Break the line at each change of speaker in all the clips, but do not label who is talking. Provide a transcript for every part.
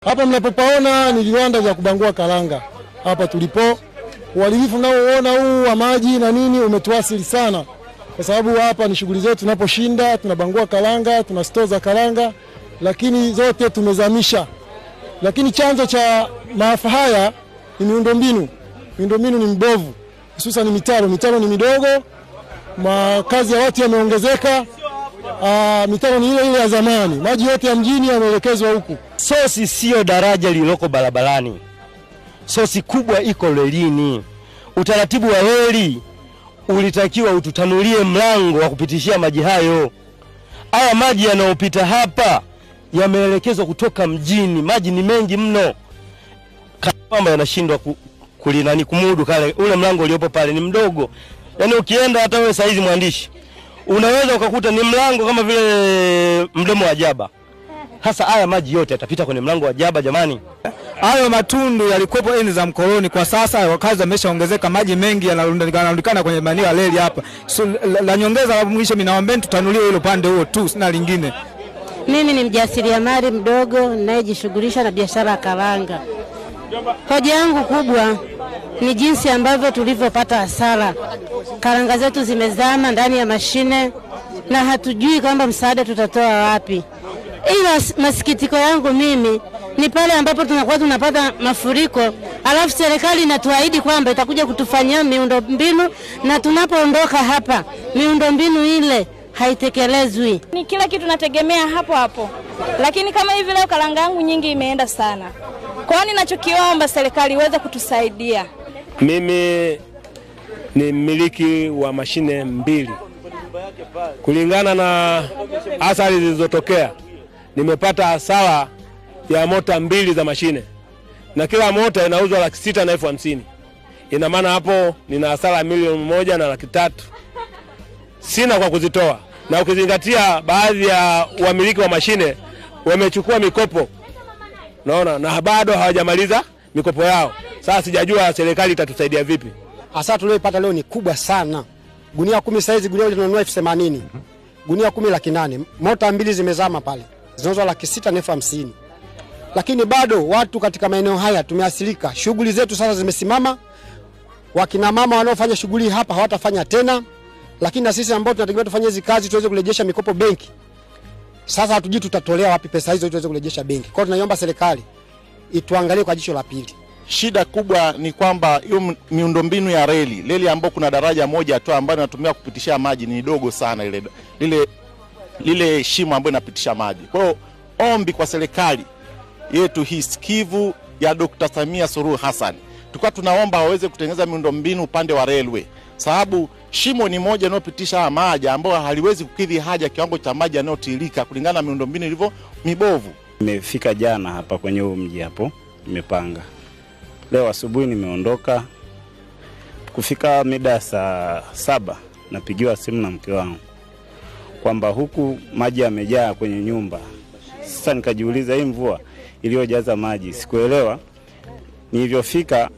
Hapa mnapopaona ni viwanda vya kubangua karanga. Hapa tulipo, uharibifu mnaouona huu wa maji na nini umetuasili sana, kwa sababu hapa ni shughuli zetu. Tunaposhinda tunabangua karanga, tuna store za karanga, lakini zote tumezamisha. Lakini chanzo cha maafa haya ni miundombinu. Miundombinu ni mbovu, hususan mitaro. Mitaro ni midogo, makazi ya watu yameongezeka. Mitaro ni ile ile ya zamani, maji yote ya mjini yameelekezwa huku.
Sosi sio daraja lililoko barabarani, sosi kubwa iko relini. Utaratibu wa reli ulitakiwa ututanulie mlango wa kupitishia maji hayo. Haya maji yanayopita hapa yameelekezwa kutoka mjini, maji ni mengi mno, kama yanashindwa kulinani kumudu kale, ule mlango uliopo pale ni mdogo. Yaani ukienda hata wewe saizi mwandishi, unaweza ukakuta ni mlango kama vile mdomo wa jaba. Sasa haya maji yote yatapita kwenye mlango wa jaba jamani.
Hayo matundu yalikuwepo enzi za mkoloni, kwa sasa wakazi wameshaongezeka, maji mengi yanarundikana kwenye maeneo ya reli hapa. So, la nyongeza mwisho, mimi naombeni tutanulie hilo pande huo tu, sina lingine.
Mimi ni mjasiriamali mdogo ninayejishughulisha na biashara ya karanga. Hoja yangu kubwa ni jinsi ambavyo tulivyopata hasara. Karanga zetu zimezama ndani ya mashine na hatujui kwamba msaada tutatoa wapi. Ila masikitiko yangu mimi ni pale ambapo tunakuwa tunapata mafuriko, alafu serikali inatuahidi kwamba itakuja kutufanyia miundombinu, na tunapoondoka hapa miundombinu ile haitekelezwi.
Ni kila kitu nategemea hapo hapo, lakini kama hivi leo karanga yangu nyingi imeenda sana. Kwa nini ninachokiomba serikali iweze kutusaidia?
Mimi ni mmiliki wa mashine mbili. Kulingana na athari zilizotokea, nimepata hasara ya mota mbili za mashine, na kila mota inauzwa 650,000. Ina maana hapo nina hasara 1,300,000. Sina kwa kuzitoa, na ukizingatia baadhi ya wamiliki wa mashine wamechukua mikopo, naona na bado hawajamaliza mikopo yao. Sasa sijajua serikali itatusaidia vipi.
Hasara tuliyopata leo ni kubwa sana. Gunia 10 saizi, gunia tunanunua 80,000. Gunia 10 800,000. Mota mbili zimezama pale, zinauzwa 650,000. Lakini bado watu katika maeneo haya tumeathirika. Shughuli zetu sasa zimesimama. Wakina mama wanaofanya shughuli hapa hawatafanya tena. Lakini na sisi ambao tunategemea tufanye hizi kazi tuweze kurejesha mikopo benki, sasa hatujui tutatolea wapi pesa hizo tuweze kurejesha benki. Kwa hiyo tunaiomba serikali ituangalie kwa jicho la pili.
Shida kubwa ni kwamba hiyo miundombinu ya reli ambayo kuna daraja moja tu ambayo inatumika kupitishia maji ni dogo sana, lile shimo ambayo inapitisha maji. Kwa hiyo ombi kwa serikali yetu hii sikivu ya Dr. Samia Suluhu Hassan, tulikuwa tunaomba waweze kutengeneza miundombinu upande wa railway, sababu shimo ni moja inayopitisha maji ambayo haliwezi kukidhi haja kiwango cha maji yanayotiririka kulingana na miundombinu ilivyo mibovu.
Nimefika jana hapa kwenye huu mji hapo, nimepanga. Leo asubuhi nimeondoka, kufika mida saa 7 napigiwa simu na mke wangu kwamba huku maji yamejaa kwenye nyumba. Sasa nikajiuliza hii mvua iliyojaza maji, sikuelewa. Nilivyofika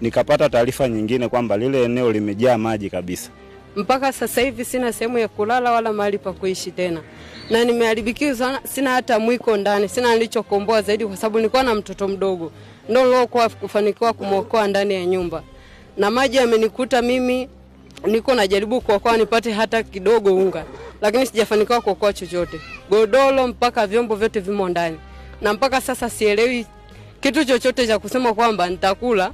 nikapata taarifa nyingine kwamba lile eneo limejaa maji kabisa.
Mpaka sasa hivi sina sehemu ya kulala wala mahali pa kuishi tena. Na nimeharibikiwa sana, sina hata mwiko ndani, sina nilichokomboa zaidi kwa sababu nilikuwa na mtoto mdogo. Ndio nilokuwa kufanikiwa kumuokoa ndani ya nyumba. Na maji yamenikuta mimi niko najaribu kuokoa nipate hata kidogo unga, lakini sijafanikiwa kuokoa chochote. Godoro mpaka vyombo vyote vimo ndani. Na mpaka sasa sielewi kitu chochote cha kusema kwamba nitakula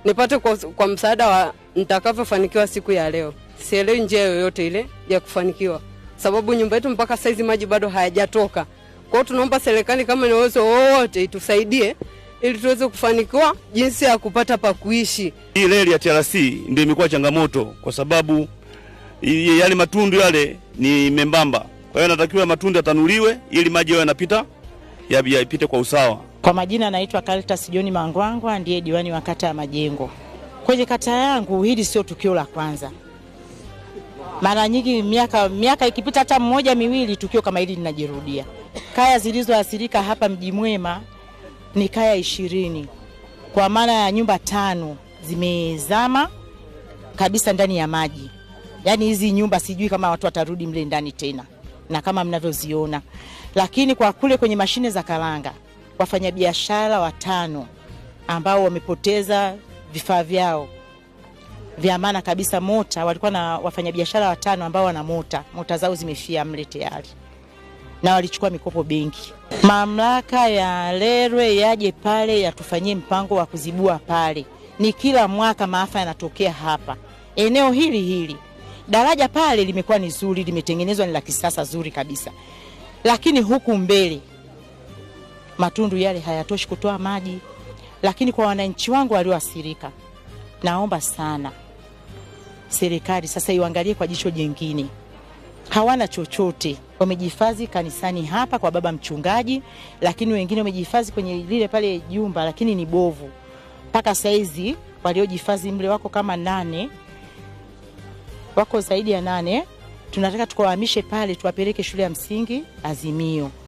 nipate kwa msaada wa nitakavyofanikiwa siku ya leo. Sielewi njia yoyote ile ya kufanikiwa, sababu nyumba yetu mpaka saizi maji bado hayajatoka. Kwa hiyo tunaomba serikali kama ina uwezo wowote itusaidie ili tuweze kufanikiwa jinsi ya kupata pa kuishi.
Hii reli ya TRC ndio imekuwa changamoto kwa sababu yale matundu yale ni membamba. Kwa hiyo natakiwa matundu yatanuliwe ili maji yao yanapita yapite kwa usawa.
Kwa majina naitwa Caritas John Mangwangwa, ndiye diwani wa kata ya Majengo. Kwenye kata yangu hili sio tukio la kwanza. Mara nyingi miaka ikipita hata mmoja miwili tukio kama hili linajirudia. Kaya zilizoathirika hapa Mji Mwema ni kaya 20. Kwa maana ya nyumba 5 zimezama kabisa ndani ya maji. Yaani hizi nyumba sijui kama watu watarudi mle ndani tena, na kama mnavyoziona. Lakini kwa kule kwenye mashine za karanga wafanyabiashara 5 ambao wamepoteza vifaa vyao vya maana kabisa, mota. Walikuwa na wafanyabiashara 5 ambao wana mota zao zimefia mle tayari, na walichukua mikopo benki. Mamlaka ya Lerwe yaje pale yatufanyie mpango wa kuzibua pale. Ni kila mwaka maafa yanatokea hapa eneo hili hili. Daraja pale limekuwa ni zuri, limetengenezwa ni la kisasa zuri kabisa, lakini huku mbele matundu yale hayatoshi kutoa maji. Lakini kwa wananchi wangu walioathirika, naomba sana serikali sasa iangalie kwa jicho jingine. Hawana chochote, wamejihifadhi kanisani hapa kwa baba mchungaji, lakini wengine wamejihifadhi kwenye lile pale jumba, lakini ni bovu. Mpaka saizi waliojihifadhi mle wako kama 8, wako zaidi ya 8. Tunataka tukawahamishe pale, tuwapeleke shule ya msingi Azimio.